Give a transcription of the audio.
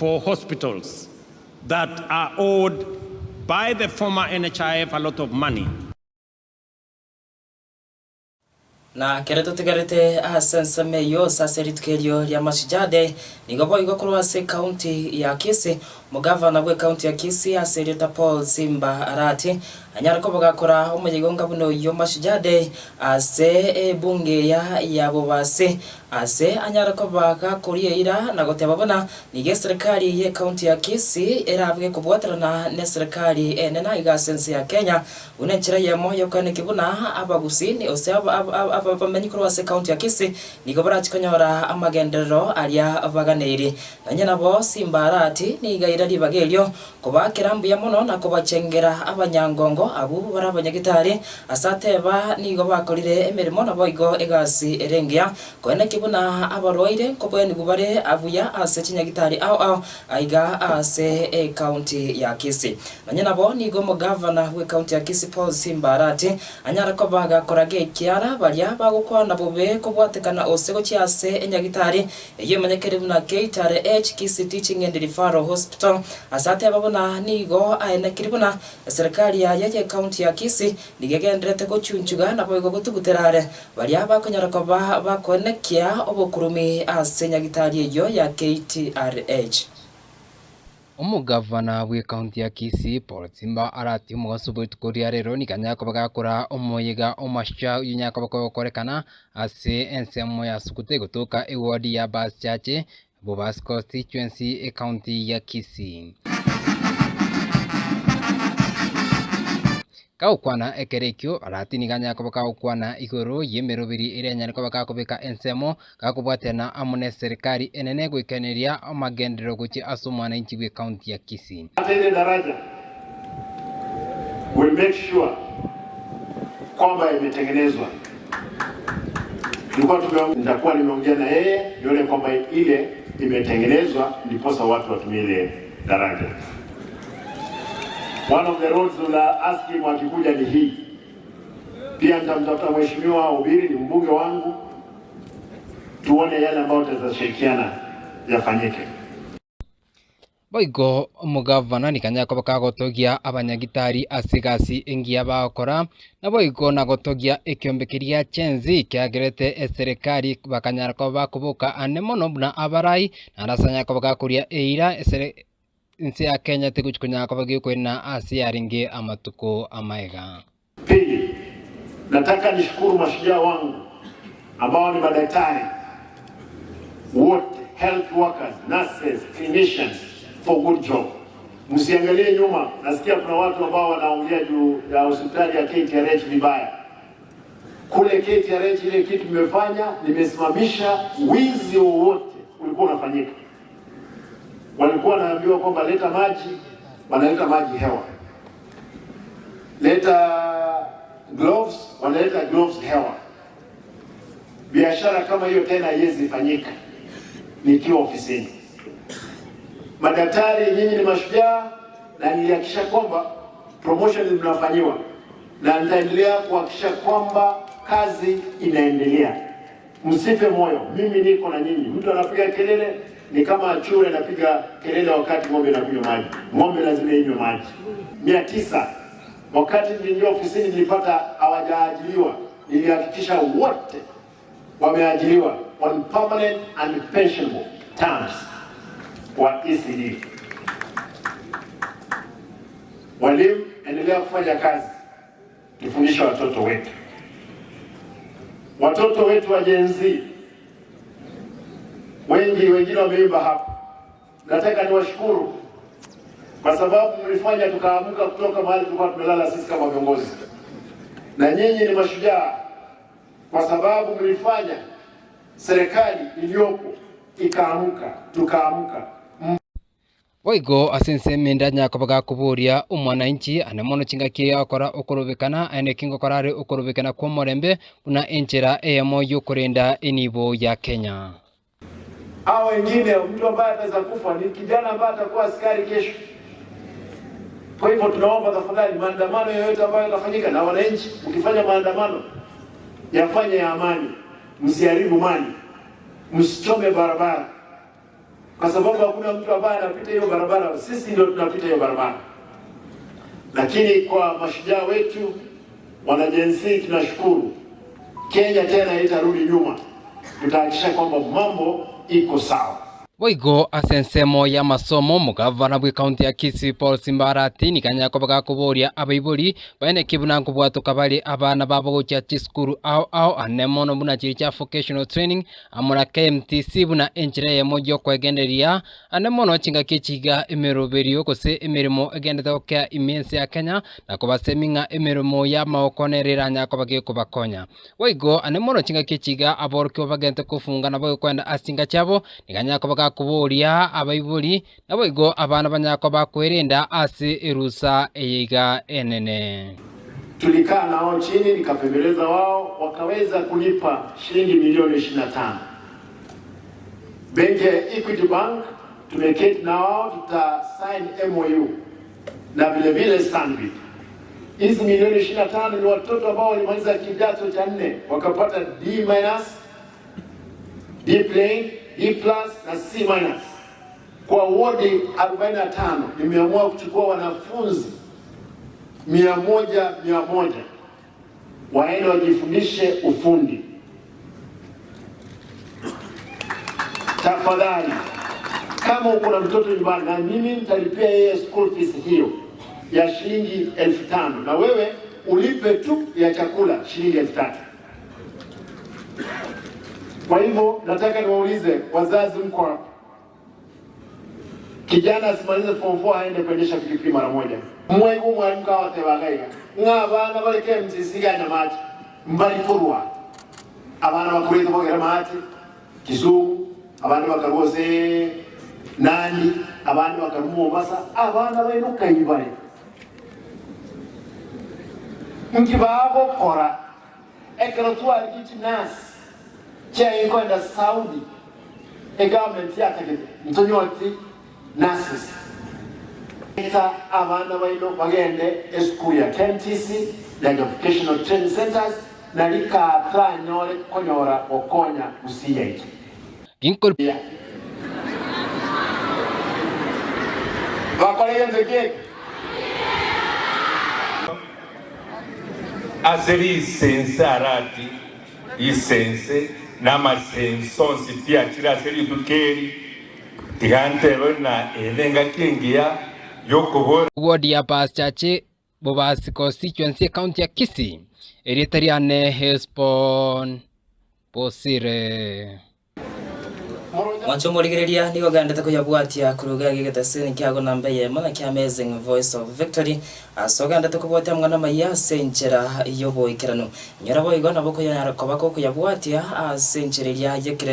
For hospitals that are owed by the former NHIF a lot of money. Na kere tutigarite ase ensemo eywo ase ase rituko erio ria Mashujaa Day, nigo boigo korwa ase ekaunti ya Kisii, omogavana bwa ekaunti ya Kisii ase erieta Paul Simba Arati anyare koba gakora omoyega onga buna oywo Mashujaa Day ase ebunge eya ya Bobasi ase anyare koba gakoria eira na goteba buna nigo eserekari ya ekaunti ya Kisii erabe gekobwaterana na eserekari enene aiga ase ense ya Kenya buna enchera eyemo yokoenekia buna abagusii gose abamenyi korwa ase ekaunti ya Kisii nigo barachi konyora amagenderero aria baganeiri. Nonye nabo Simba Arati niga aira ribaga erio kobakera mbuya mono na kobachengera abanyangongo abwo bare abanyagitari ase ateba nigo bakorire emeremo naboigo egasi ere engiya koenekia buna abarwaire nkobwenigwa bare abuya ase chinyagitari ao ao aiga ase ekaunti ya Kisii. Nonye nabo nigo omogavana bwa ekaunti ya Kisii Paul Simba Arati anyare koba gakoraga ekiara baria bagokwana bobe kobwatekana ose gochia ase enyagitari eywo emanyekere buna KTRH Kisii Teaching and Referral Hospital ase ateba buna nigo aenekiri buna eserikari yaye ya ekaunti ya Kisii nigo egenderete gochunchuga naboigo gotugutera are baria bakonyara koba bakoenekia obokurumi ase nyagitari eywo ya KTRH. Omogavana bwa ekaunti ya Kisii Paul Simba Arati omogaso bwa rituko ria rero nigo anyare koba gakora omoyega omashujaa oywo anyare koba kogokorekana ase ensemo ya Suguta egotoka eward ya Basi Chache Bobasi constituency ekaunti ya Kisii. Kagokwana ekero ekio Arati nigo anyare koba kagokwana igoro ya emeroberi eria anyare koba gakobeka ensemo gakobwatana amo na eserikari enene goikaneria amagenderero gochia ase omwananchi bwa ekaunti ya Kisii. Hata ile daraja we make sure kwamba imetengenezwa. Nitakuwa nimeongea na yeye nione kwamba ile imetengenezwa, ndiposa watu watumie ile daraja. One of the roads we'll ask him akikuja ni hii. Pia nitamtafuta Mheshimiwa Obiri, ni mbunge wangu, tuone yale ambayo tutashirikiana yafanyike. Boigo omogavana nigo anyare koba kagotogia abanyagitari ase egasi engiya bagokora naboigo nagotogia ekiombe keria chenzi kiagerete eserikari bakanyara koba bakoboka ane mono buna abarai naende ase anyare koba gakoria eira esere ense ya Kenya tegochi konyara koba gekoina ase yarenge amatuko amaega. Pili, nataka nishukuru mashujaa wangu ambao ni madaktari wote, health workers, nurses, clinicians for good job. Msiangalie nyuma, nasikia kuna watu ambao wanaongea juu ya hospitali ya KTRH vibaya. Kule KTRH ile kitu nimefanya, nimesimamisha wizi wowote ulikuwa unafanyika. Walikuwa wanaambiwa kwamba leta maji, wanaleta maji hewa. Leta gloves, wanaleta gloves hewa. Biashara kama hiyo tena haiwezi fanyika nikiwa ofisini. Madaktari nyinyi ni mashujaa, na nilihakikisha kwamba promotion mnafanyiwa, na nitaendelea kuhakikisha kwamba kazi inaendelea. Msife moyo, mimi niko na nyinyi. Mtu anapiga kelele ni kama chure anapiga kelele wakati ng'ombe inakunywa maji. Ng'ombe lazima inywe maji. 900 wakati niliingia ofisini nilipata hawajaajiriwa, nilihakikisha wote wameajiriwa on permanent and pensionable terms wa ECD. Walimu, endelea kufanya kazi, tufundishe watoto wetu, watoto wetu wa Gen Z wengi, wengine wameimba hapa. Nataka niwashukuru kwa sababu mlifanya tukaamka kutoka mahali tulikuwa tumelala sisi kama viongozi, na nyinyi ni mashujaa kwa sababu mlifanya serikali iliyopo ikaamka, tukaamka. Boigo ase ensemo ende anyare koba gakoboria omwananchi ane mono chingaki agokora okorobekana aende ki ngokora are okorobekana kwa omorembe buna enchera eyemo yokorenda enibo ya Kenya. Hao wengine, mtu ambaye ataweza kufa ni kijana ambaye atakuwa askari kesho. Kwa hivyo tunaomba tafadhali, maandamano yoyote ambayo yatafanyika na wananchi, mkifanya maandamano yafanye ya amani, msiharibu mali, msichome barabara, kwa sababu hakuna mtu ambaye anapita hiyo barabara, sisi ndio tunapita hiyo barabara. Lakini kwa mashujaa wetu wana Gen Z tunashukuru. Kenya tena itarudi nyuma, tutahakikisha kwamba mambo iko sawa. Boigo ase ensemo ya masomo mugavana bwe county ya Kisii Paul Simba Arati nikanya koba gakoboria abaibori baene kibuna nkobwatoka bari abana babo gochia chisukuru ao ao ane mono buna chiri chia vocational training amona KMTC buna enchera eyemo ya okwegenderia ane mono chingaki chiga emeroberio gose emeremo egendete gokea ime ense ya Kenya na kobasemi ng'a emeremo ya maoko nere eranya koba gekobakonya. Boigo ane mono chingaki chiga aborokigwa bagente kofunga nabo kwenda ase chinga chiabo nikanya koba gakoboria abaibori naboigo abana banyako bakwerenda ase erusa eyeiga enene. Tulikaa nao chini, nikapembeleza wao, wakaweza kulipa shilingi milioni 25. Benki ya Equity Bank tumeketi na wao, tuta sign MOU na vile vile Stanbic. Hizi milioni 25 ni watoto ambao walimaliza kidato cha nne wakapata D minus, D plain, D plus na C minus. Kwa wodi 45 nimeamua kuchukua wanafunzi 100 100 waende wajifundishe ufundi. Tafadhali, kama uko na mtoto nyumbani, na mimi nitalipia yeye school fees hiyo ya shilingi 5,000 na wewe ulipe tu ya chakula shilingi 3,000. Kwa hivyo nataka niwaulize wazazi, mko hapa, kijana asimalize form 4 aende kuendesha pikipiki mara moja. Mwegu mwalimu kawatebagaiga ng'a abana bali KMTC ganya machi mbali kurwa abana bakurete bogera machi Kisumu, abandi bakarwose Nandi, abandi bakarwa Mombasa, abana bainuka ibare nkibagokora ekero twarigiti nasi kyainkwenda Saudi egovernment yategete ntonyoti nurses eta abana baino bagende eschool ya KMTC like vocational training centers nalika tranyore konyora okonya gusiya iki Ginkol yeah. Bakoregenze ase lisense arati lisense n'amasensonsi tiachire ase rituko eri tigantebe na elenga kingiya yokobora ward ya Bas Chache Bobasi constituency county ya Kisii erieta riane Hesbon Bosire. Mwancho murigereria nigo gandete kuyabwatia kuruga gigetesini kiago namba yemo na kia Amazing Voice of Victory aso gandete kubwatia mwana maya senchera yoboikerano nyora boigo nabo kuyanyara kobako kuyabwatia asenchereria yekire.